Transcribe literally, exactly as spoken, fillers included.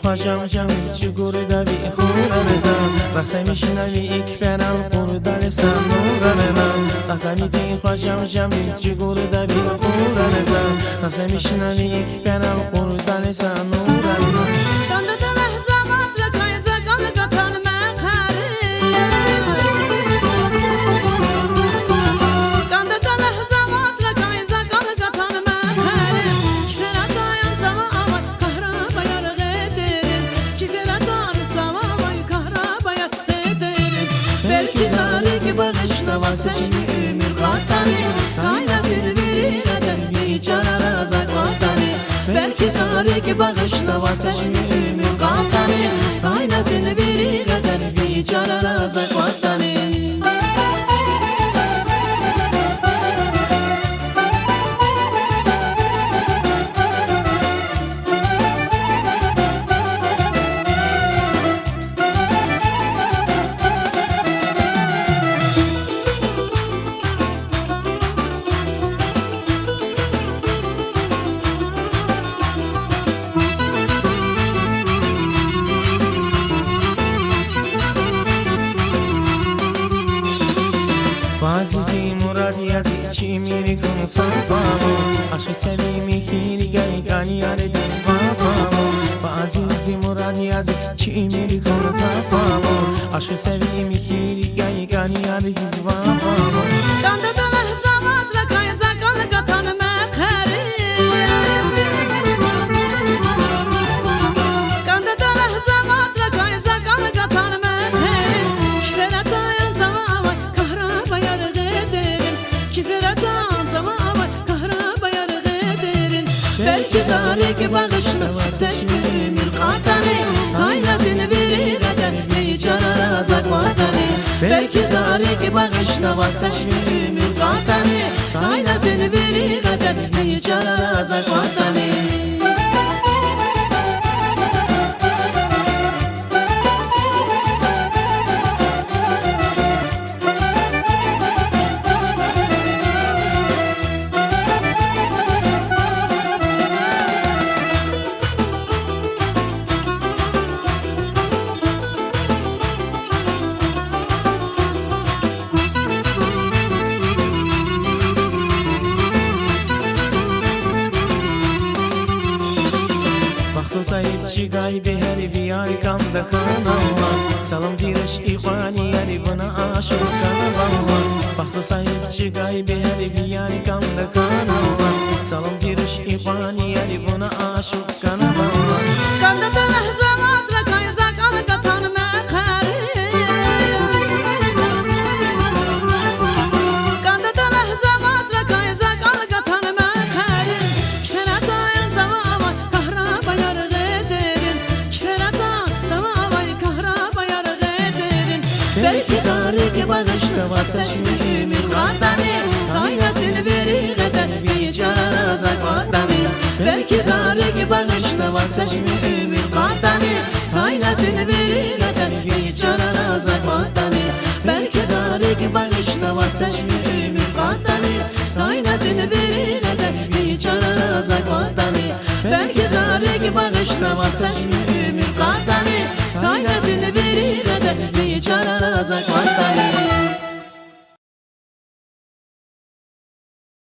Хва жам-жам вич чӀугурда ви хуралай за, рахсемишна ви икӀ фена кьурдалай са нуралай на. Кьакьанидин хва жам-жам вич чӀугурда ви хуралай за, рахсемишна ви икӀ фена кьурдалай са нуралай на. КӀандатӀа легьза вацракай за кӀан гатана мехъерин. КӀандатӀа легьза вацракай за кӀан гатана мехъерин. Кифер атаян цава авай кагьрабаяр гъетерин, кифер атаян цава авай кагьрабаяр гъетерин. Белки за рикӀ багъишна ваз чешми уьмуьр кьатӀани, кайнатин вири гъедер ви чарара за кӀватӀани. Белки за рикӀ багъишна ваз чешми уьмуьр кьатӀани, кайнатин вири гъедер ви чарара за кӀватӀани. Ва азизди мурад яз чи уьмуьр хьун са фагьум, ашкъи севимихьи рикӀяй кӀан ярдиз вафагьум. Ва азизди мурад яз чи уьмуьр хьун са фагьум, ашкъи севимихьи рикӀяй кӀан ярдиз вафагьум. КӀандатӀа легьза вацракай за кӀан гатана мехъерин. КӀандатӀа легьза вацракай за кӀан гатана мехъерин. Кифер атаян цава авай кагьрабаяр гъетерин, кифер атаян цава авай кагьрабаяр гъетерин. Белки за рикӀ багъишна ваз чешми уьмуьр кьатӀани, кайнатин вири гъедер ви чарара за кӀватӀани. Белки за рикӀ багъишна ваз чешми уьмуьр кьатӀани, кайнатин вири гъедер ви чарара за кӀватӀани. Бахтлу са ибчикай бегьер ви яр кӀанда хьанава, саламди руш икьван яр вуна ашукь хьанава. Бахтлу са ибчикай бегьер ви яр кӀанда хьанава, саламди руш икьван яр вуна ашукь хьанава. КӀандатӀа легьза вацракай за кӀан гатана мехъерин. КӀандатӀа легьза вацракай за кӀан гатана мехъерин. Кифер атаян цава авай кагьрабаяр гъетерин, кифер атаян цава авай кагьрабаяр гъетерин. Белки за рикӀ багъишна ваз чешми уьмуьр кьатӀани, кайнатин вири гъедер ви чарара за кӀватӀани. Белки за рикӀ багъишна ваз чешми уьмуьр кьатӀани, кайнатин вири гъедер ви чарара за кӀватӀани. Белки за рикӀ багъишна ваз чешми уьмуьр кьатӀани, кайнатин вири гъедер ви чарара за кӀватӀани. Белки за рикӀ багъишна ваз чешми уьмуьр кьатӀани, кайнатин вири гъедер ви чарара за кӀватӀани.